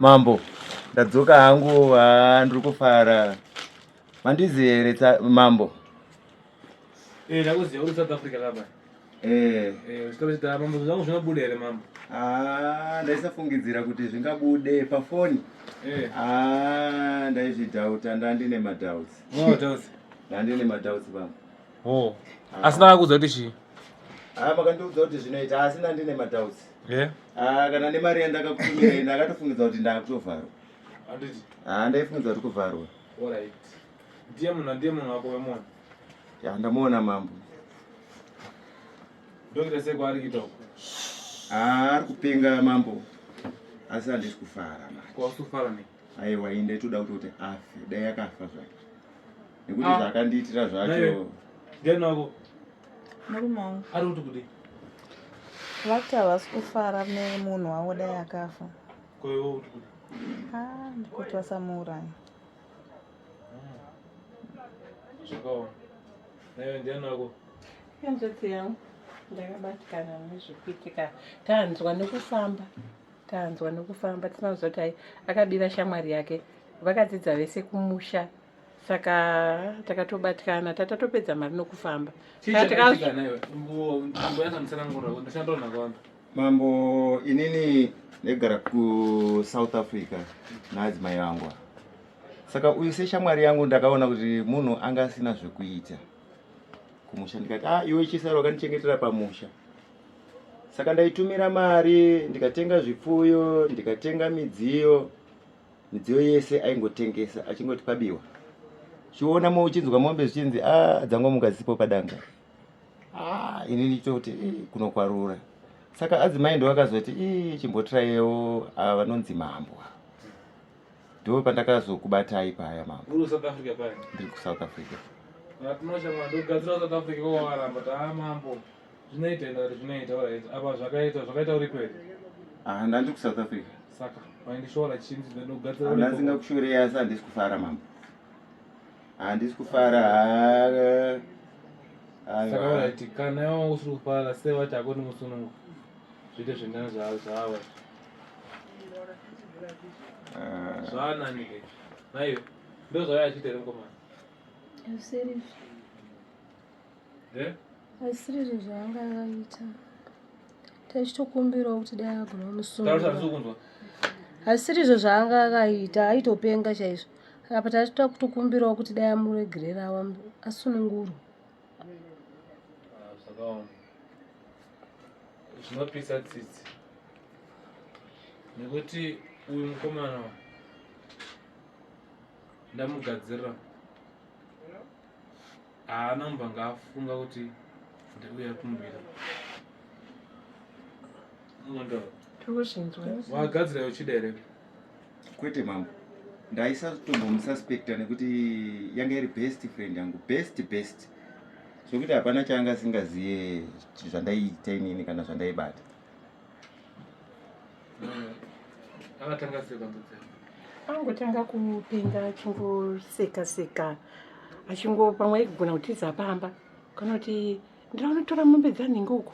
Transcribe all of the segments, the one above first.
Mambo, ndadzoka hangu, ah, ndiri kufara. Mandizi here mambo? Eh, ndakuziva uri South Africa kapa. Eh. Eh, uchitaura mambo zvangu zvinobuda here mambo? Ah, ndaisafungidzira kuti zvingabude pafoni. Eh. Ah, ndaizvidhauta, ndandine madoubts. No doubts. Ndandine madoubts baba. Oh. Asi ndakakuudza kuti chii? Ah, makandiudza kuti zvinoita asi ndandine madoubts. Yeah. Ah, kana nemari yandakakutumirai ndakatofungidza kuti ndakutovharwa. Handiti. Ah, ndaifungidza kuti kuvharwa. All right. Ndiye munhu ndiye munhu wako wemuona. Ya, ndamuona mambo. Ndokuita sei kwaari kuita uko? Ah, ari kupenga mambo. Asi handisi kufara manje. Kwa usufara nei? Aiwa, ini ndaitoda kutoti afe. Dai akafa zvake. Nekuti Ah. zvaakandiitira zvacho. Naiwe. Ndiani wako? Murume wangu. Ari kuti kudii? Vati havasi kufara nemunhu wavo dai akafa. Ko iwe kuti kudii? Ah, ndikuti vasamuuraya. Zvakaoma. Naiwe ndiani wako? Hanzvadzi yangu ndakabatikana nezvekuitika tanzwa nekufamba tanzwa nekufamba tisina kuziva kuti akabira shamwari yake vakadzidza vese kumusha saka takatobatikana tatatopedza mari nokufamba. Chii chakaitika naiwe? Mbonyatsandisanangura kuti ndashandira nakawanda. Mambo, inini ndegara kuSouth Africa naadzimai vangu. Saka uyu seshamwari yangu ndakaona kuti munhu anga asina zvekuita kumusha, ndikati ah, iwe chisara wakandichengetera pamusha. Saka ndaitumira mari ndikatenga zvipfuyo, ndikatenga midziyo, midziyo yese aingotengesa achingoti pabiwa. Chiona mo uchinzwa mombe zvichinzi ah, dzangomuka dzisipo padanga. Ah, ini ndichitoti eh, kunokwarura. Saka adzimai ndo akazoti eh, chimbotiraiwo ava vanonzi mambo. Ndo pandakazokubatai paya mambo. Uri kuSouth Africa paya? Ndiri kuSouth Africa. Tinoshamwa ndogadzira South Africa ko waramba ta mambo. Zvinoita enda kuti zvinoita alright. Apa zvakaita zvakaita uri kwete. Ah, ndandi kuSouth Africa. Saka waindishora chinzi ndogadzira uri. Ndasingakushorei asi handisi kufara mambo. Handisi kufara. Ah, Saka alright kana iwe usiri kufara sei wati hakoni musunungu. Zviite zvendana zvawa. Ah. Zvaanani ke? Naiwe. Ndozvauya achiita here mukomana? Hazvisiri Eh? Hazvisiri izvo zvaanga akaita. Tachitokumbirawo kuti dai agona Taura musunungura. handisi kunzwa. Hazvisiri izvo zvaanga akaita, aitopenga chaizvo. Apa tachitoda kutokumbirawo kuti dai amuregerera asunungurwe. Ah, zvakaoma. Zvinopisa tsitsi. Nekuti uyu mukomana ndamugadzirira haana kumbanga afunga kuti ndauya kumubira. Unondiona? Tikuzvinzwa. Wagadzira uchida here? Kwete mambo, ndaisatombomususpecta nekuti yanga iri best friend yangu, best best, zvekuti hapana chaanga asingaziye zvandaiita inini kana zvandaibata. Akatanga sei kwanzodzi? Angotanga kupenga achingoseka seka achingo pamwe aigona kutiza pamba kana kuti ndinonotora mombe dzanhingi uko.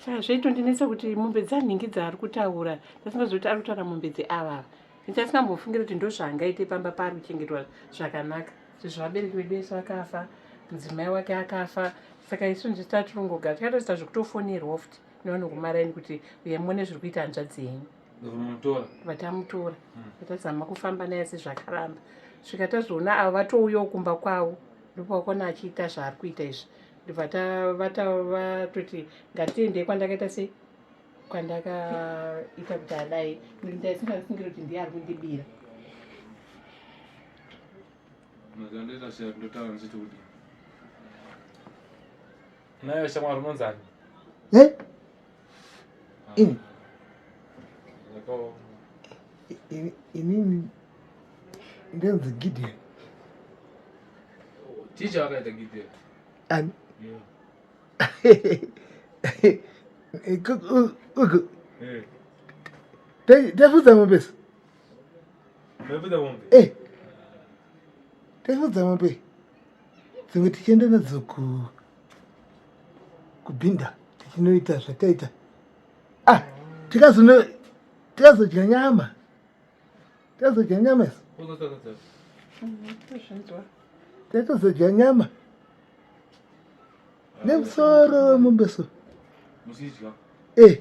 Saka zvaitondinetsa kuti mombe dzanhingi dzaari kutaura ndasingazivi kuti ari kutaura mombe dzeavava. Ndichasingambofungira kuti ndozvaangaite pamba paari kuchengetwa zvakanaka sezvo vabereki vedu vese vakafa, mudzimai wake akafa. Saka isu ndisu tatirongogara takatoita zvekutofonerwa futi nevanhu kumaraini kuti uyai muone zviri kuita hanzvadzi yenyu. Mutora. Vatamutora vatazama kufamba naye asi zvakaramba. Svika tazoona ava vatouyawo kumba kwavo ndopavakaona achiita zvaari kuita izvi. Ndobva vatoti ngatiendei kwandakaita sei kwandakaita kuti adai ndaisingafungira kuti ndiye ari kundibira. Ndoita sei ndotaura ndichiti kudii? Nayo shamwari unonzani? Eh? Ini. Zvakaoma. Inini ndonzi Gideon. Chii chawakaita Gideon? Ani? Yeah. Uku. Eh. Tafudza mombe su. Tafudza mombe? Eh. Tafudza mombe. Dzimwe tichienda nadzo ku kubhinda tichinoita zvataita. Ah, tikazono tikazodya nyama. Tazodya nyama isu. Tatozodya nyama nemusoro wemombe so. Muchidya. Eh.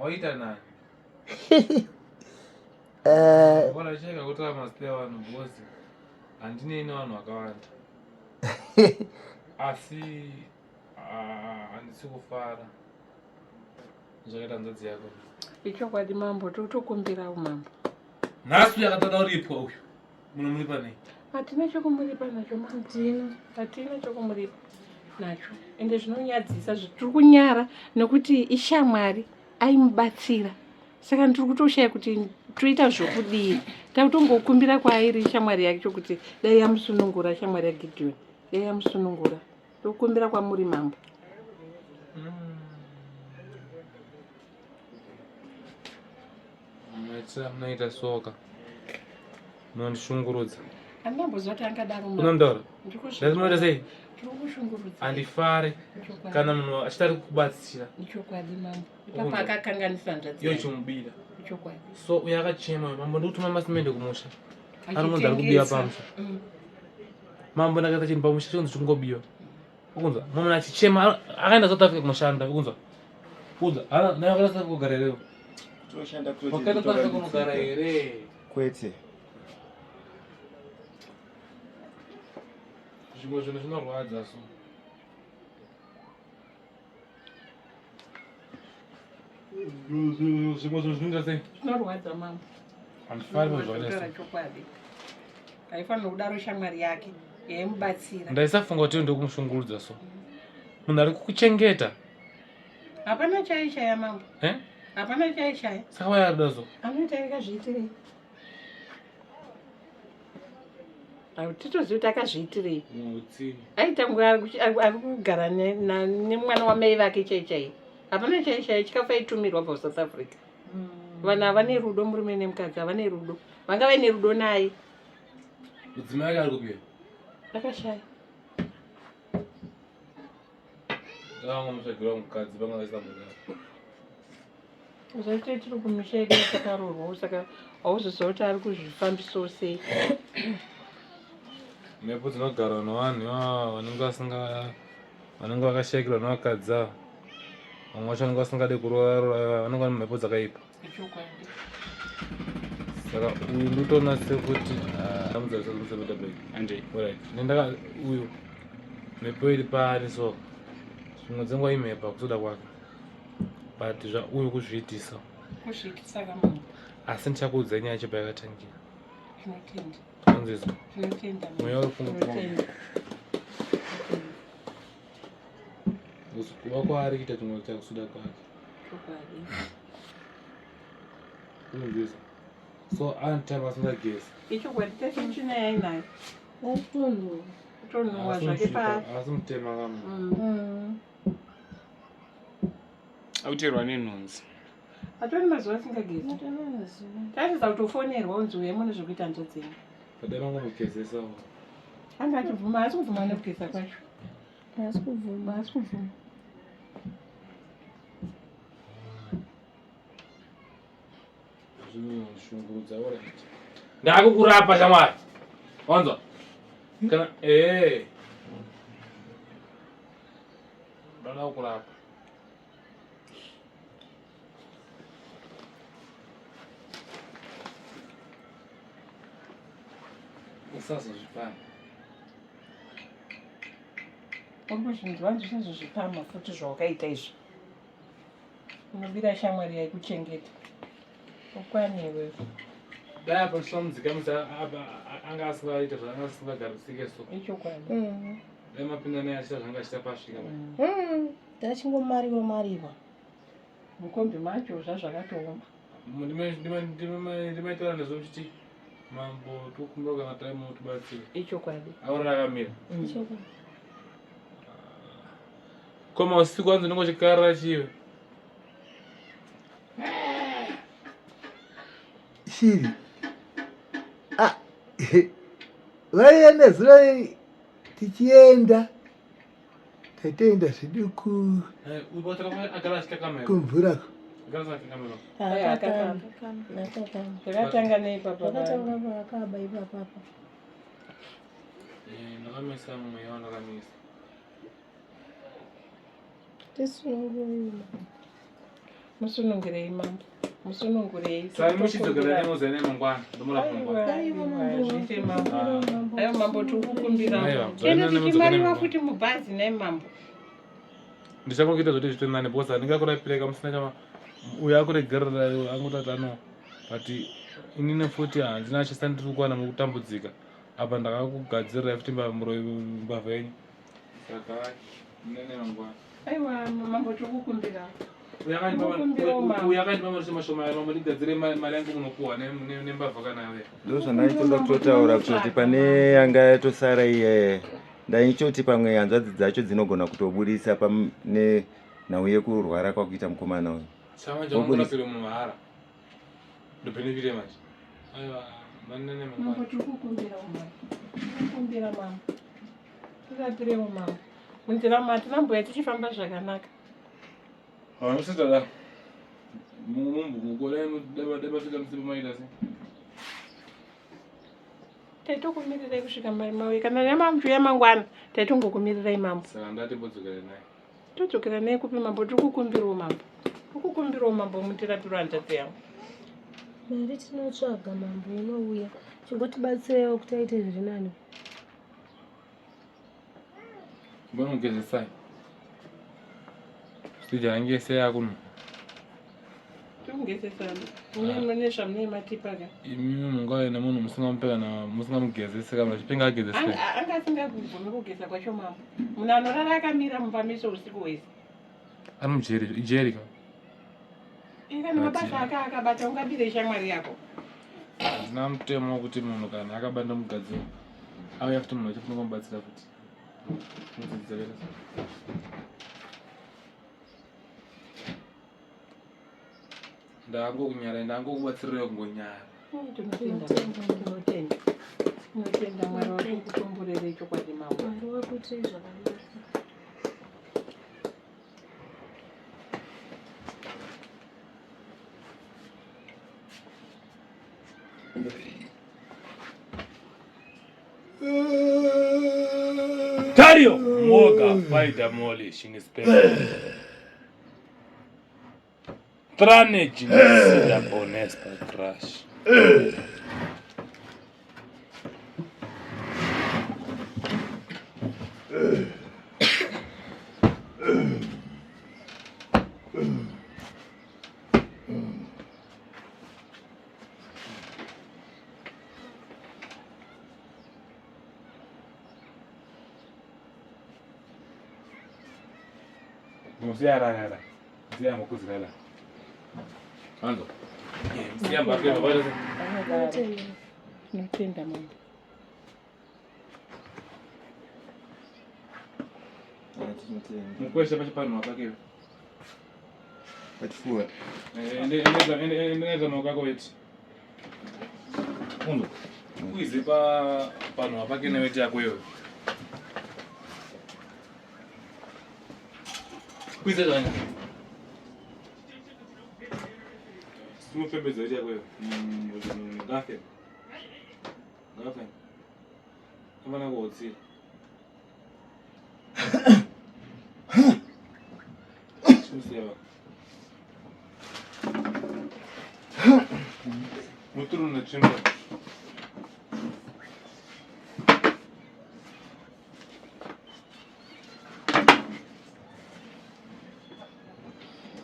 Waita nani? Eh. Bora cheka kutora mazita evanhu because handinei nevanhu vakawanda. Asi handisi kufara. Zvakaita hanzvadzi yako. Ichokwadi mambo, totokumbirawo mambo. Nhasi uyu akatoda kuripwa uyu. Munomuripa nei? Hatina chokumuripa nacho mambo. Hatina. Hatina chokumuripa nacho. Ende zvinonyadzisa tiri kunyara nekuti ishamwari aimubatsira. Saka ndiri kutoshaya kuti toita zvokudii. Takutongokumbira kwairi shamwari yacho kuti dai yamusunungura shamwari yaGideon. Dai yamusunungura. Tokumbira kwamuri mambo. Maitira munoita soka. Munondishungurudza. Andamboziva kuti angadaro. Unondaura? Ndati munoita sei? Tiri kushungurudza. Andifari kana munhu achiti ari kukubatsira. Ichokwadi mambo. Ipapo akakanganisa hanzvadzi. Iyo chimubira. Ichokwadi. So uyo akachema mambo ndikutuma masimende kumusha. Ari kunzi ari kubiwa pamusha. Mambo ndakaita chinhu pamusha chinonzi chikungobiwa. Ukunzwa? Mumwe achichema akaenda South Africa kunoshanda. Ukunzwa? Ukunzwa? Hana naye akaenda South Africa kugara here? Toshanda kutoti Wakaenda South Africa kunogara here? Kwete. Zvimwe zvinhu zvinorwadza so. Zvimwe zvinhu zvinoita sei? Zvinorwadza mambo. Handifari pazvakaita. Chokwadi. Aifanira kudaro shamwari yake yaimubatsira. Ndaisafunga kuti ndokumushungurudza so. Munhu ari kukuchengeta. Hapana chaishaya mambo. Eh? Hapana chaishaya. Saka waya arida so. Anoita akazviitirei? Titozivi kuti akazviitirei. Utsinye. Aita nguva ari kugara nemwana wamai vake chai chai. Hapana chaishaya chikafu aitumirwa kubva kuSouth Africa. Vanhu havane rudo murume nemukadzi havane rudo. Vanga vaine rudo naye. Mudzimai wake ari kupi? Akashaya. Ndakanga mukadzi vanga vaisa mudaro. Zvaite tiri kumisha yedu takaroorwawo saka hauzoziva kuti ari kuzvifambisawo sei. Mhepo dzinogara nevanhu ivava vanenge vasinga vanenge vakashaikirwa nevakadzi ava. Vamwe vacho vanenge vasingade kuroora roora vanenge vane mhepo dzakaipa. Ichokwadi. Saka uyu ndotoona sekuti nendaka uyu mhepo iri paari so zvimwe dzenguva imhepo akusoda kwake but zvauyu kuzviitisa Kuzviitisa kamambo. asi ndichakuudzai nyaya yacho payakatangira Tinotenda. anzizwa Tinotenda. Mweya uri kumukoma. Tinotenda. kuva kwaari kuita chimwe chakusuda kwake Chokwadi. unonzwisa so anotime asingagezi Ichokwadi tese tsvina yainayo. Akutonhuwa. Kutonhuwa zvake paari. asi mutema kamwe Auterwa nenhunzi. Atori mazuva asingagezi. Taratidza kutofonerwa unzi uye mune zvekuita hanzvadzi yenyu. padai mangomugezesawo Anga achibvuma asi kubvuma nekugeza kwacho. Haasi kubvuma. Haasi kubvuma. zvinondishungurudza orit ndakukurapa shamwari wanzwa kana ee ndada kukurapa usazozvipama Uri kuzvinzwa hanzi usazozvipamha futi zvawakaita izvi. Unobira shamwari yaikuchengeta. Ukwane iwewe. Dai apa tisamudzikamisa anga asingaita zvaanga asingagarisike so. Ichokwadi. Dai mapinda naye achiita zvanga achiita pasvika. Tachingomariwa mariwa. Mukombi macho zvazvakatooma. Ndimaitaura nezvo muchiti mambo tokumbira kana time mutibatsire. Ichokwadi. Aona akamira. Ichokwadi. Koma usiku wanzi unenge uchikarira chiwe. Shiri. Ah, vaiya nezuva tichienda taitoenda zvedu Agara achikakamera. kumvurako. Zvakatanga neipapa. Zvakatanga paakaba ipapapa. Eh, ndakamisa mweya wandakamisa. Tisunungurei. Musunungurei mambo. Musunungurei. Sai muchidzokera nemoza nemangwana. Ndomurapa mangwana. Aiwa, zviite mambo. Aiwa mambo tikukumbira. Aiwa, Tende dzokera tichimariwa nemangwana. futi mubhazi nai mambo. Ndichangokuita zvoti zvite nani because handingakurapireka musina chama uyo akuregerera angotati ano but inini futi handina chisandiri kuwana mukutambudzika apa ndakakugadzirirai futi mbavha yenyu saka nene mangwana. Aiwa mambo tikukumbira. Uyo akandipa mari shoma shoma mambo ndigadzire mari yangu munopuhwa nembavha kana yauya. Ndo zvandaitoda kutotaura kutoti pane yanga yatosara iye ndaichoti pamwe hanzvadzi dzacho dzinogona kutoburisa nenhau yekurwara kwakuita mukomana uyu. Chama chamunorapire munhu mahara ndobhenefite manje. Aiwa manene Mambo mangwana. tikukumbira mambo. Tikukumbira mambo. Tirapirewo mambo. Munzira matinamboya tichifamba zvakanaka. Hamusitada mumbuko dai masvika musipo maita sei? Taitokumirirai kusvika mari mauya. Kana nemamuchiuya mangwana taitongokumirirai mambo. Saka ndati mbodzokera naye. Todzokera naye kupi mambo? Tiri kukumbirawo mambo. Tiri kukumbirawo mambo mutirapiro hanzvadzi yangu. Mari tinotsvaga mambo inouya. Chingotibatsireiwo kuti aite zviri nani. Mbonogezesai sija yange yese yakuno. Tirikugezesa mune zvamunee matipa ka. Imimi mungauya nemunhu musingamupe kana musingamugezesi kana achipinga agezesei. Anga asingabvumi kugeza kwacho mambo. Munhu anorara akamira mumba mese usiku hwese. Ari mujeri, ijeri ka. Ika mabasa ake akabata ungabire shamwari yako. Handina mutemo wekuti munhu kana akabata mugadziro auya futi munhu achifunga kumubatsira futi. Mudzidzisa kaita sei? Ndangokunyara, ndangokubatsirirai kungonyara. Tinotenda, tinotenda, tinotenda. Mwari wakukukomborerei chokwadi mambo. Mwari wakuitirei zvakanaka. Tario Moga fighter moli shinispepe. Trane jinisida bonespa crash. Musiya rara. Musiya mukuzirala. Ando. Musiya mbake mbake. Tinotenda. Tinotenda mambo. Mukwesha pachi pano apake. Pachifuva. Ende ende ende ende maoko ako weti. Undo. Uize pa pano apake neweti yako iyoyo. Uize zvanya. Simufembedza weti yako iyoyo. Ngafe. Ngafe. Afana kuhotsira. Chimusiya va. Muturu netsvimbo.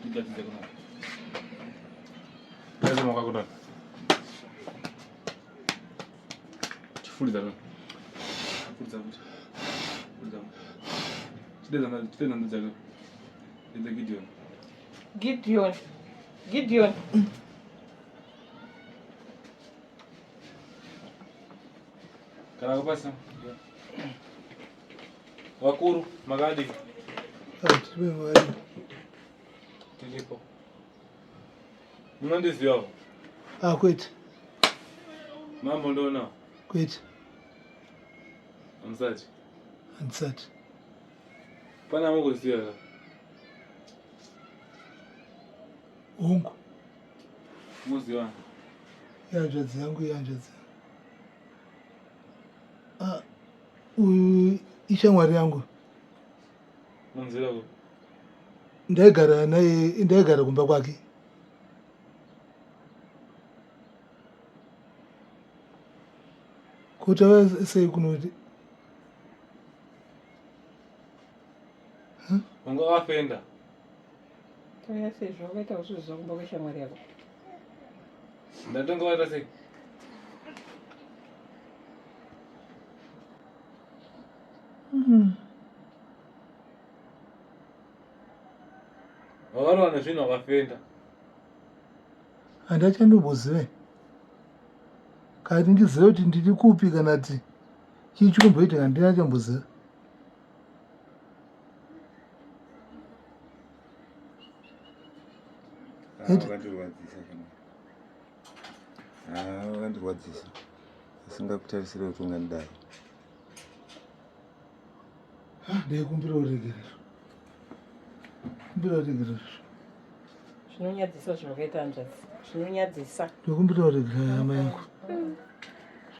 Ndigadzidze kunaka. Kaisa maoko ako dai. Chifuridza dai. Furidza futi. Furidza futi. Chidedza chidedza nzeve dzako. Dedza Gideon. Gideon, Gideon. Kana kupasa. Vakuru makadi. Tiri mwari. Tiripo. Munondizivawo? Ah, kwete. Mambo ndoonawo. Kwete. Hamusati. Handisati. Pane amukuziva ka? Hongu. Muziva. Ihanzvadzi yangu ihanzvadzi. Ah, uyu ishamwari yangu. Munzira ku. Ndaigara naye, ndaigara kumba kwake. Kutava sei kunoti Unga wafenda. Tauya sei zvawakaita usizviziva kumba kweshamwari yako? Ndatonga waita sei? Wakarova nezvinhu wakafenda. Handachandombozive kati ndizive kuti ndiri kupi kana kuti chii chikumboitika handina chamboziva. Wakandirwadzisa shamwari. Ah, wakandirwadzisa. Asingakutarisire kuti ungandidai. Ndaikumbira uregerero. Kumbira uregerero. Zvinonyadzisa zvawakaita hanzvadzi. Zvinonyadzisa. Ndakumbira uregerero hama yangu.